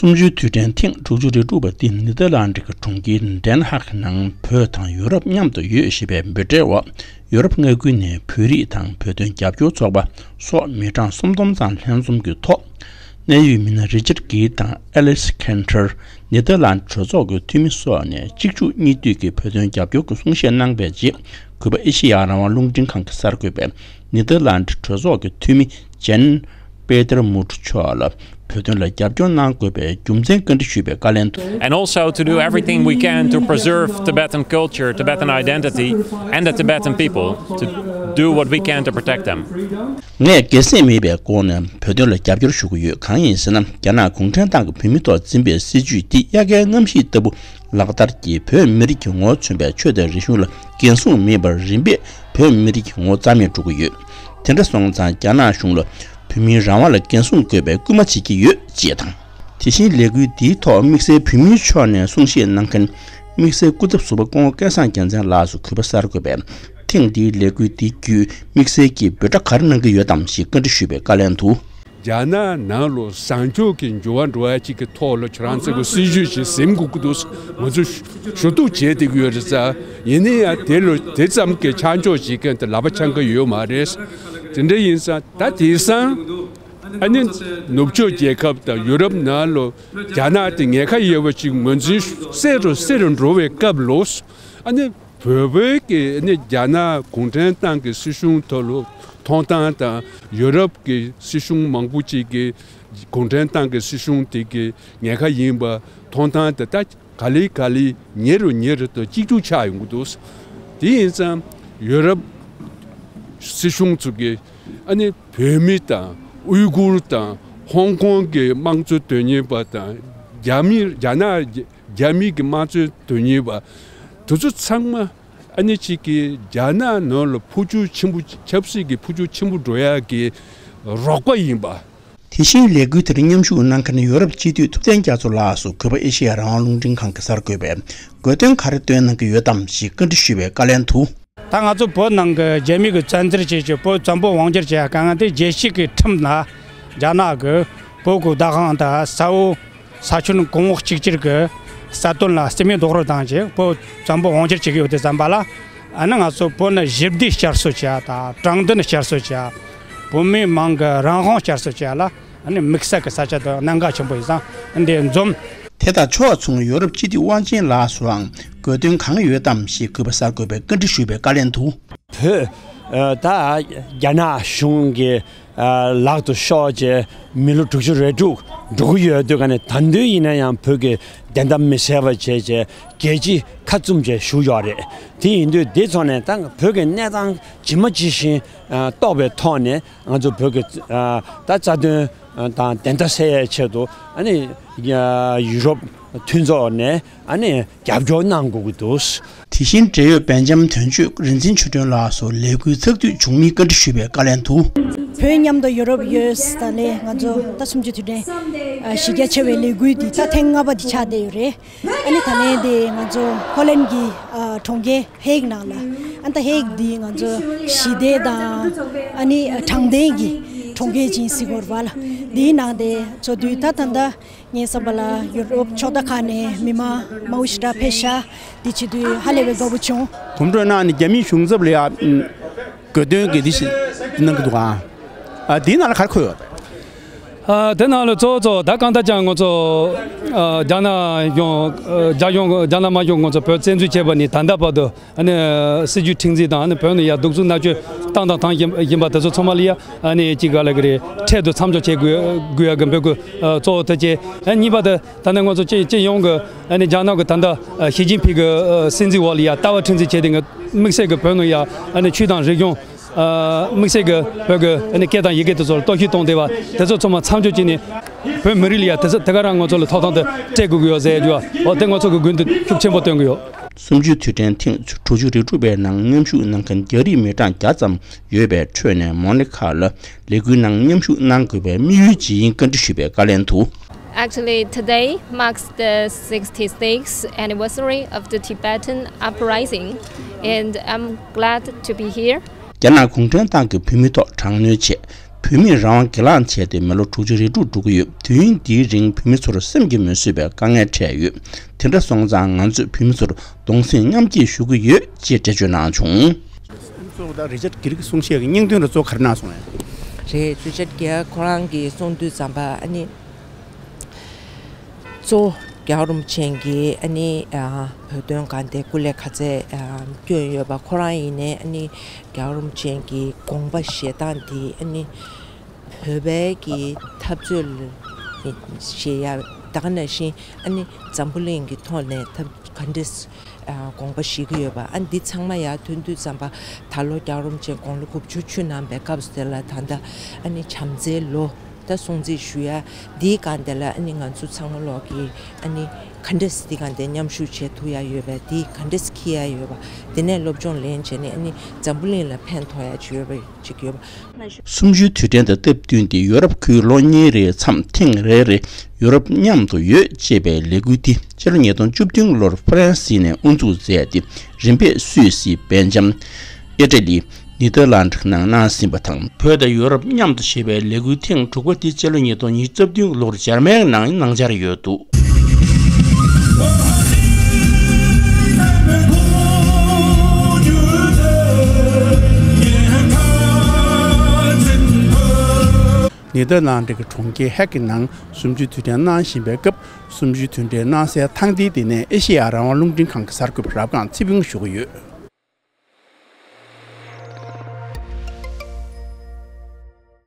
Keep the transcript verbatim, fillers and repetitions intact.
གསུམ་བཅུའི་དུས་དྲན་ཐེངས་དྲུག་ཅུ་རེ་དྲུག་པ་འདི་ནེ་དར་ལན་ཌི་གི་གྲོང་ཁྱེར་ཌེན་ཧག་ནང་བོད་དང་ཡུ་རོབ་མཉམ་དུ་ཡོད་ཞེས་པའི་འབོད་སྒྲའི་འོག་ཡུ་རོབ་མངའ་ཁུལ་ནས་བོད་རིགས་དང་བོད་དོན་རྒྱབ་སྐྱོར་ཚོགས་པ་སོགས་མི་གྲངས་སུམ་སྟོང་ཙམ་ལྷན་འཛོམས་ཀྱི་ཐོག་གནད་ཡོད་མི་སྣ་རི་ཅར་གྷིལ་དང་ཨེ་ལིས་ཁན་ཊར། ནེ་དར་ལན་ཌི་གྲོས་ཚོགས་ཀྱི་འཐུས་མི་སོགས་ནས་གཅིག་མཇུག་གཉིས་མཐུད་ཀྱིས་བོད་དོན་རྒྱབ་སྐྱོར་གྱི་གསུང་བཤད་གནང་པའི་རྗེས། གུས་པ་ཨེ་ཤེ་ཡ་རང་དབང་རླུང་འཕྲིན་ཁང་གི་གསར་འགོད་པས་ནེ་དར་ལན་ཌི་གྲོས་ཚོགས་ཀྱི་འཐུས་མི་ཇན་པེ་ཏར་མུ་ཊ་མཆོག་ལ་བོད་དོན་ལ་རྒྱབ་སྐྱོར་གནང་དགོས་པའི་རྒྱུ་མཚན་བཀའ་འདྲི་ཞུས་པའི་བཀའ་ལན་དུ། And also to do everything we can to preserve Tibetan culture, Tibetan identity, and the Tibetan people, to do what we can to protect them. ངས་སྒེར་སེམས་མེད་པའི་སྒོ་ནས་བོད་དོན་ལ་རྒྱབ་སྐྱོར་ཞུ་གི་ཡོད། གང་ཡིན་ཟེར་ན། རྒྱ་ནག་གུང་ཁྲན་ཏང་གི་བོད་མི་ཐོག་འཛིན་པའི་སྲིད་ཇུས་འདི་དབྱར་ཁའི་གནམ་གཤིས་ལྟ་བུ་ལག་བསྟར་གྱིས་བོད་མི་རིགས་ཀྱི་ངོ་བོ་མཚོན་པའི་ཆོས་དང་རིག་གཞུང་ལ་འགན་སྲུང་མེད་པར་རིམ་པས་བོད་མི་རིགས་ཀྱི་ངོ་བོ་རྩ་མེད་འགྲོ་གི་ཡོད། དེ་འདྲ་སོང་ཙང་རྒྱ་ནག་གཞུང་ལ་བོད་མིའི་རང་དབང་ལ་འགན་སྲུང་དགོས་པའི་སྐུལ་མ་བྱེད་ཀྱི་ཡོད་ཅེས་དང་། དེ་བཞིན་ལས་འགུལ་འདིའི་ཐོག་དམིགས་བསལ་བོད་མིའི་ཕྱོགས་ནས་གསུང་བཤད་གནང་མཁན་དམིགས་བསལ་སྐུ་ཚབ་ཟུར་པ་སྐུ་ངོ་སྐལ་བཟང་རྒྱལ་མཚན་ལགས་སུ་གུས་པ་གསར་འགོད་པས་ཐེངས་འདིའི་ལས་འགུལ་འདི་བརྒྱུད་དམིགས་བསལ་གྱིས་འབོད་སྒྲ་ག་རེ་གནང་གི་ཡོད་དམ་ཞེས་བཀའ་འདྲི་ཞུས་པའི་བཀའ་ལན་དུ། རྒྱ་ནག་ནང་ལོ་བཟང་ཕྱོགས་ཀྱི་འགྱུར་བ་འགྲོ་ཡ་གཅིག་གི་ཐོག་ལ་ཁྱོད་རང་ཚོ་གི་སྲིད་ཇུས་ཤིག་ཟིན་དགོས་ཀྱི་འདུག་ང་ཚོ་ཞུ་གཏུག་བྱས་བསྡད་ཀྱི་ཡོད་རེད་ཙང་། ཡིན་ན་ཡང་དེ་ལོ་དེ་ཙམ་གྱི་ཆ་འཇོག་བྱེད་མཁན་དེ་ལག་པ་འཆང་གི་ཡོད་མ་རེད། དེ་འདྲ་ཡིན་ཙང་ད་དེང་སང་ཨ་ནི་ནུབ་ཕྱོགས་རྒྱལ་ཁབ་དང་ཡུ་རོབ་ནང་ལོ་རྒྱ་ནག་དེ་ཉེན་ཁ་ཡོད་པ་ཅིག་ངོས་འཛིན་གསལ་རུ་གསལ་རུ་འགྲོ་བའི་སྐབས་ལོ། ཨ་ནི་བོད་བོད་ཀྱི་ཨ་ནི་རྒྱ་ནག་གུང་ཁྲན་ཏང་གི་སྲིད་གཞུང་ཐོག་ལ་ཐོབ་ཐང་དང་ཡུ་རོབ་ཀྱི་སྲིད་གཞུང་མང་པོ་ཅིག་གིས་གུང་ཁྲན་ཏང་གི་སྲིད་གཞུང་དེ་གི་ཉེན་ཁ་ཡིན་པ་ཐོབ་ཐང་དེ་ད་ག་ལེ་ག་ལེ་ཉེ་རུ་ཉེ་རུ་དུ་གཅིག་སྒྲིལ་ཆགས་ཡོང་གི་འདུག་དེ་ཡིན་ཙང་ཡུ་རོབ་སྲིད་གཞུང་ཚོ་གིས་ཨ་ནི་བོད་མི་དང་ཨུའི་གུར་དང་ཧོང་ཀོང་གི་དམངས་གཙོ་དོན་གཉེར་པ་དང་རྒྱ་མི་རྒྱ་ནག་རྒྱ་མི་གི་དམངས་གཙོའི་དོན་གཉེར་བ་དེ་ཚོ་ཚང་མ་ཨ་ནི་གཅིག་གིས་རྒྱ་ནག་ནང་ལ་འཕོ་འགྱུར་ཆེན་པོ་ཆབ་སྲིད་ཀྱི་འཕོ་འགྱུར་ཆེན་པོ་འགྲོ་ཡག་གི་རོགས་པ་ཡིན་པ། དེ་བཞིན་ལས་འགུལ་དེར་མཉམ་ཞུགས་གནང་མཁན་ཡོ་རོབ་སྤྱི་འཐུས་ཐུབ་བསྟན་རྒྱ་མཚོ་ལགས་སུ་གུས་པ་ཨེ་ཤེ་ཡ་རང་དབང་རླུང་འཕྲིན་ཁང་གི་གསར་འགོད་པས་དགོས་དོན་ག་རེ་བཏོན་གནང་གི་ཡོད་དམ་ཞེས་བཀའ་འདྲི་ཞུས་པའི་བཀའ་ལན་དུ། ད་ང་ཚོ་བོད་ནང་གི་རྒྱ་མི་གི་བཙན་འཛུལ་བྱེད་ཀྱི་བོད་བཙན་པོ་དབང་སྒྱུར་བྱེད་ཡ་དཀའ་ངལ་དེ་རྒྱལ་སྤྱི་གི་ཁྲིམས་ལ་རྒྱ་ནག་གི་བོད་ཀྱི་བདག་དབང་དང་ས་འོག་ས་ཁྱོན་གོང་འོག་གཅིག་གྱུར་གྱི་རྩ་དོན་ལ་རྩིས་མེད་རྡོག་རོལ་བཏང་བྱས་བོད་བཙན་པོ་དབང་སྒྱུར་བྱེད་ཀྱི་ཡོད་དུས་ཙམ་པ་ལ། ཨ་ནི་ང་ཚོ་བོད་ནི་ཞི་བདེ་བསྐྱར་གསོ་བྱེད་ཡ་དང་དྲང་བདེན་བསྐྱར་གསོ་བྱེད་ཡ། བོད་མི་མང་གི་རང་དབང་བསྐྱར་གསོ་བྱེད་ཡ་ལ་ཨ་ནི་དམིགས་བསལ་གྱི་ས་ཆ་དང་གནད་འགག་ཆེན་པོ་ཡིན་ཙང་འདི་འཛོམས། དེ་དང་ཕྱོགས་མཚུངས་ཡོ་རོབ་སྤྱི་འཐུས་དབང་ཆེན་ལགས་སུའང་དགོས་དོན་གང་ཡོད་དམ་ཞེས་གུས་པ་གསར་འགོད་པས་བཀའ་འདྲི་ཞུས་པའི་བཀའ་ལན་དུ། བོད་ད་རྒྱ་ནག་གཞུང་གི་ལག་ཏུ་ཤོར་བྱས་མི་ལོ་དྲུག་ཅུ་རེ་དྲུག་འགྲོ་གི་ཡོད་དུས་ཀ་ནས་ད་དུང་ཡིན་ན་ཡང་བོད་ཀྱི་བདེན་མཐའ་མི་གསལ་བ་བྱས་བྱས་རྒྱལ་སྤྱི་ཁ་བཙུམ་བྱས་བཞུགས་ཡོད་རེད། དེ་ཡིན་དུས་འདི་ཚོ་ནས་ད་བོད་ཀྱི་གནས་སྟངས་ཇི་མ་ཇི་བཞིན་རྟོགས་པའི་ཐོག་ནས་ང་ཚོ་བོད་ཀྱི་ད་རྩ་དོན་དང་བདེན་མཐའ་གསལ་ཡའི་ཆེད་དུ་ཨ་ནི་ཡུ་རོབ་མཐུན་ཚོགས་ནས་ཨ་ནི་རྒྱབ་སྐྱོར་གནང་དགོས་ཀྱི་འདུག་དེ་བཞིན་འབྲེལ་ཡོད་སྦེལ་ཇམ་དོན་གཅོད་རིག་འཛིན་ཆོས་སྒྲོན་ལགས་སུ་ལས་འགུལ་ཚགས་དུས་བྱུང་མིན་བཀའ་འདྲི་ཞུས་པའི་བཀའ་ལན་དུ། བོད་མཉམ་དུ་ཡུ་རོབ་ཡོད་ས་ལས་ང་ཚོ་ད་གསུམ་བཅུ་དུས་དྲན་གཞི་རྒྱ་ཆེ་བའི་ལས་འགུལ་འདི་ད་ཐེངས་ལྔ་པ་འདི་ཆགས་བསྡད་ཡོད་རེད། ཨ་ནི་ད་ལན་དེ་ང་ཚོ་ཧོ་ལན་གྱི་གྲོང་ཁྱེར་ཧེག་ནང་ལ་ཨ་ད་ཧེག་འདི་ང་ཚོ་ཞི་བདེ་དང་ཨ་ནི་དྲང་བདེན་གྱི་གྲོང་ཁྱེར་ཅིག་ཟེར་དགོས་རེད་པ་ལ། འདིའི་ནང་དེ་ཚོ་དུས་ད་ད་ལྟ། ངའི་བསམ་པ་ལ་ཡུ་རོབ་ཕྱོགས་མཐའ་ཁག་ནས་མི་མང་མང་པོ་ཞེ་དྲག་ཕེབས་ཤག་འདི་བྱེད་དུས་ཧ་ལས་པའི་དགའ་པོ་བྱུང་། གོམ་བགྲོད་གནང་ནས་རྒྱ་མིའི་གཞུང་ཚབ་ལ་ཡ་དགོས་འདུན་གྱི་འདི་ཞིག་གནང་གི་འདུག་ཨ། ཨ་འདིའི་ནང་ལ་ག་རེ་འཁོད་ཡོད། ཨ་དེ་ནང་ལ་གཙོ་བོ་གཙོ་བོ་ད་གང་ལྟར་ཀྱང་ང་ཚོ་ཨ་རྒྱ་ནག་གཞུང་ཨ་རྒྱ་གཞུང་རྒྱ་ནག་དམར་གཞུང་ང་ཚོ་བོད་བཙན་འཛུལ་བྱས་པ་ནས་ད་ལྟ་བར་དུ། ཨ་ནི་སྲིད་ཇུས་མཁྲེགས་འཛིན་དང་ཨ་ནི་བོད་ནང་ཡ་གདུག་རྩུབ་མནར་གཅོད་བཏང་དང་བཏང་བཞིན་བཞིན་པ་དེ་ཚོ་ཚང་མ་ལ་ཡ་ཨ་ནི་གཅིག་ག་ལ་གི་རེད། འཕྲལ་དུ་མཚམས་འཇོག་བྱེད་དགོས་དགོས་ཡ་གི་འབོད་སྐུལ་ཨ་གཙོ་བོ་དེ་བྱས། ཨ་གཉིས་པ་དེ་ད་ནི་ང་ཚོ་སྤྱི་སྤྱི་ཡོངས་ཀྱི་ཨ་ནི་རྒྱ་ནག་གི་ད་ལྟ་ཨ་ཞི་ཅིན་ཕིང་གི་ཨ་སྲིད་འཛིན་འོག་ལ་ཡ་ལྟ་བ་མཁྲེགས་འཛིན་བྱས་ཏེ་ང་དམིགས་བསལ་གྱི་བོད་ནང་ཡ་ཨ་ནི་ཆོས་དང་རིག་གཞུང་ཨ་དམིགས་བསལ་གྱི་བོད་ཀྱི་ཨ་ནི་སྐད་དང་ཡི་གེ་དེ་ཚོ་ལ་གཏོར་བཤིག་གཏོང་བསྡད་པ་དེ་ཚོ་ཚང་མ་མཚམས་འཇོག་བྱས་ནས་བོད་མི་རིགས་ལ་ཡ་དེ་ཚོ་དེ་ག་རང་ང་ཚོ་ལ་ཐོབ་ཐང་དེ་སྤྲད་དགོས་ཀྱི་ཡོད་ཟེར་རྒྱུ་འོ་དེ་ང་ཚོ་གི་འགུལ་འདུ་ཤུགས་ཆེན་པོ་སྟོན་གྱི་ཡོད། གསུམ་བཅུའི་དུས་དྲན་ཐེངས་དྲུག་ཅུ་རེ་དྲུག་པའི་ནང་མཉམ་ཞུགས་གནང་མཁན་རྒྱ་རིགས་མི་གྲངས་བརྒྱ་ཙམ་ཡོད་པའི་ཁྲོད་ནས་མོ་ནི་ཁ་ལ་ལས་འགུལ་ནང་མཉམ་ཞུགས་གནང་དགོས་པའི་དམིགས་ཡུལ་ཇི་ཡིན་བཀའ་འདྲི་ཞུས་པའི་བཀའ་ལན་དུ། Actually, today marks the sixty-sixth anniversary of the Tibetan uprising, and I'm glad to be here. རྒྱ་ནག་གུང་ཁྲན་ཏང་གི་བོད་མི་ཐོག་དྲག་གནོན་བྱས། བོད་མིས་རང་དབང་སྒེར་ལངས་བྱས་ཏེ་མི་ལོ་དྲུག་ཅུ་རེ་དྲུག་འགྲོ་གི་ཡོད། དུས་ཡུན་འདིའི་རིང་བོད་མི་ཚོར་སེམས་ཀྱིས་མི་བཟོད་པའི་དཀའ་ངལ་འཕྲད་ཡོད། དེ་འདྲ་སོང་ཙང་ང་ཚོས་བོད་མི་ཚོར་གདུང་སེམས་མཉམ་སྐྱེད་ཞུ་གི་ཡོད་ཅེས་འགྲེལ་བརྗོད་གནང་བྱུང་། གཙོ་བོ་ད་རི་ཅར་གྷིར་གྱིས་གསུང་བཤད་ཀྱི་སྙིང་དོན་ལ་གཙོ་བོ་ག་རེ་གནང་སོང་ཡང་། རེད། རི་ཅར་གྷིར་ཁོ་རང་གིས་གསུང་དུས་ཙམ་པ་ཨ་ནི། གཙོ་བོ་རྒྱལ་བ་རིན་པོ་ཆེ་གིས་ཨ་ནི་ཨ་བོད་དོན་སྒང་དེ་སྐུ་ལས་ག་ཚད་ཨ་བསྐྱོན་ཡོད་པ། ཁོ་རང་ཡིན་ནའི་ཨ་ནི་རྒྱལ་བ་རིན་པོ་ཆེ་གི་དགོངས་པ་བཞེས་སྟངས་དེ་ཨ་ནི་བོད་པའི་གི་འཐབ་རྩོད་ལ་བཞེས་ཡ་ད་ག་ནང་བཞིན་ཨ་ནི་འཛམ་བུ་གླིང་གི་ཐོག་ནས་འཐབ་ག་འདྲས་ཨ་དགོངས་པ་བཞེས་ཀྱི་ཡོད་པ། ཨ་འདི་ཚང་མ་ཡར་ཐོན་དུས་ཙམ་པ་ད་ལོ་རྒྱལ་བ་རིན་པོ་ཆེ་དགུང་ལོ་དགུ་བཅུ་གཅིག་གནང་པའི་སྐབས་དེ་ལ་ད་ལྟ་ཨ་ནི་བྱམས་བརྩེའི་ལོ། ད་སྲུང་བརྩི་ཞུ་ཡ་འདིའི་སྒང་དེ་ལ་ཨ་ནི་ང་ཚོ་ཚང་མ་ལོག་གིས་ཨ་ནི་ག་འདྲས་འདི་སྒང་དེ་མཉམ་ཞུགས་བྱེད་ཐུབ་ཡ་ཡོད་པས། འདི་ག་འདྲས་འཁྱེར་ཡ་ཡོད་པ། དེ་ནས་སློབ་སྦྱོང་ལེན་བྱས་ནས་ཨ་ནི་འཛམ་བུ་གླིང་ལ་ཕན་ཐོགས་ཡ་ཅིག་ཡོད་པ་ཅིག་ཡོད་པ། གསུམ་བཅུའི་དུས་དྲན་དང་སྟབས་བསྟུན་ཏེ་ཡོ་རོབ་ཁུལ་ལོ་གཉིས་རེའི་མཚམས་ཐེངས་རེ་རེ་ཡོ་རོབ་མཉམ་དུ་ཡོད་ཅེས་པའི་ལས་འགུལ་འདི་སྤྱི་ལོ་ཉིས་སྟོང་བཅུ་བདུན་ལོར་ཧྥ་རན་སི་ནས་དབུ་འཛུགས་མཛད་དེ་རིམ་པས་སུད་སི། སྦེལ་ཇམ། ཨི་ཊ་ལི། ནེ་དར་ལན་ཌི་ནང་གནང་ཟིན་པ་དང་། བོད་དང་ཡོ་རོབ་མཉམ་དུ་ཞེས་པའི་ལས་འགུལ་ཐེངས་དྲུག་པ་འདི་སྤྱི་ལོ་ཉིས་སྟོང་ཉི་ཤུ་རྩ་བདུན་ལོར་འཇར་མན་ནང་གནང་འཆར་ཡོད་འདུག་ནེ་དར་ལན་ཌི་གི་གྲོང་ཁྱེར་ཧེག་གི་ནང་གསུམ་བཅུའི་དུས་དྲན་གནང་བཞིན་པའི་སྐབས། གསུམ་བཅུའི་དུས་དྲན་གནང་སའི་ཐང་སྟེང་དེ་ནས་ཨེ་ཤེ་ཡ་རང་དབང་རླུང་འཕྲིན་ཁང་གི་གསར་འགོད་པ་རབ་སྒང་ཚེ་ཕུན་ཞུ་གི་ཡོད།